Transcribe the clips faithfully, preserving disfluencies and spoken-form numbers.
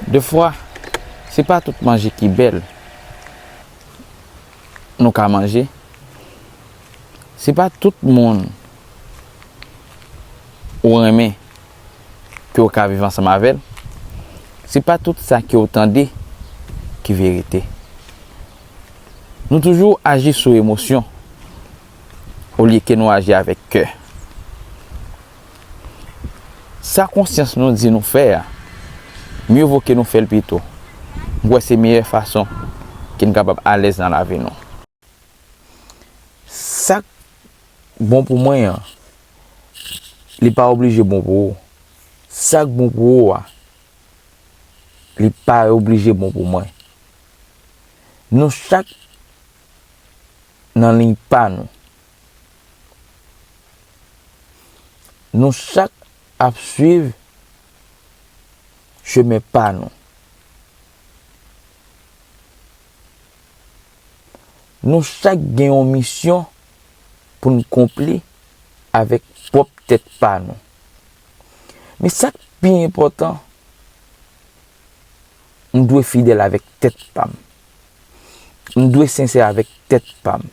Defwa, se pa tout manje ki bèl nou ka manje. Se pa tout moun ou renmen ke w ka viv ansanm avè l. Se pa tout sa ke w tande ki verite. Nou toujou aji sou emosyon olye ke nou aji avèk kè. Sa konsyans nou di nou fè a, mye vo ke nou fè l pito. M kwè se meyè fason ke n kapab alèz nan lavi nou. Sa k bon pou mwen an, li pa oblije bon pou ou. Sa k bon pou ou a, li pa oblije bon pou mwen. Nou chak nan liy pa nou. Nou chak ap swiv chemen pa nou. Nou chak gen yon misyon pou n konpli avèk pwòp tèt pa nou. Men sa k pi enpòtan, m dwe fidèl avèk tèt pa m. M dwe sensè avèk tèt pa m.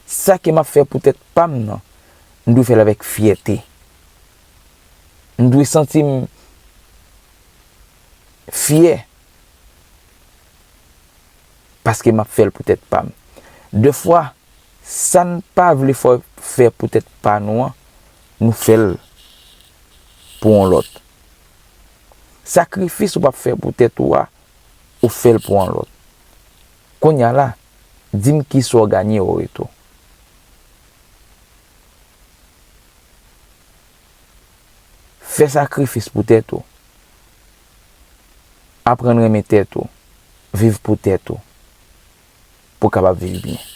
Sa ke m ap fè pou tèt pa m nan, m dwe fè l avèk fyète. M dwe santi m fyè paske m ap fè l pou tèt pa m. Defwa, sa n pa vle fè, fè pou tèt pa nou an, nou fè l pou yon lòt. Sakrifis ou p ap fè pou tèt ou a, ou fè l pou yon lòt. Kounye a la, di m kisa w genyen o retou. Fè sakrifis pou tèt ou. Aprann renmen tèt ou. Viv pou tèt ou. Pou w kapab viv byen.